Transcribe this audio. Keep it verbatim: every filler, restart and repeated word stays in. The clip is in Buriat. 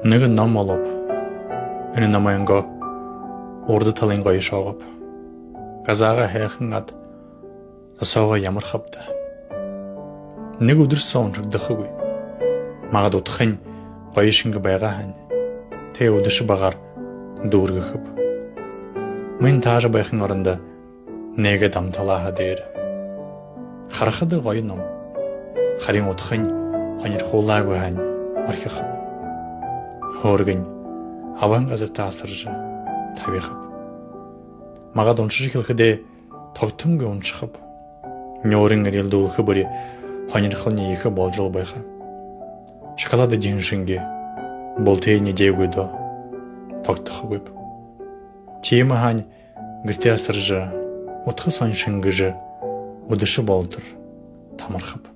Нэгэ ном олооб. Энэ номойнгоо урда талын гоё шоогооб. Газаагаа һайхан аад, досоогоо ямархаб даа. Нэгэ үдэр соо уншагдахагүй. Магад удхань гоё шэнги байгаа һаань, тээ үдэшэ багаар дүүргэхэб. Мүн таажа байхын орондо нээгээд амталаа һаа дээрэ. Харахада гоё ном. Харин удхань һонирхуулаагүй һаань, орхихоб. Хөөргэнь абаһан газартаа асаржа табихаб. Магад уншажа эхилхэдээ тогтонгүй уншахаб. Нюурынь эрьелдүүлхэ бүри һонирхолни ехэ болжол байха. Шоколад эдиһэн шэнги, бултыень эдеэгүйдөө тогтохогүйб. Тиимэ һаань, гэртээ асаржа, удха соонь шэнгэжэ, үдэшэ болотор тамархаб.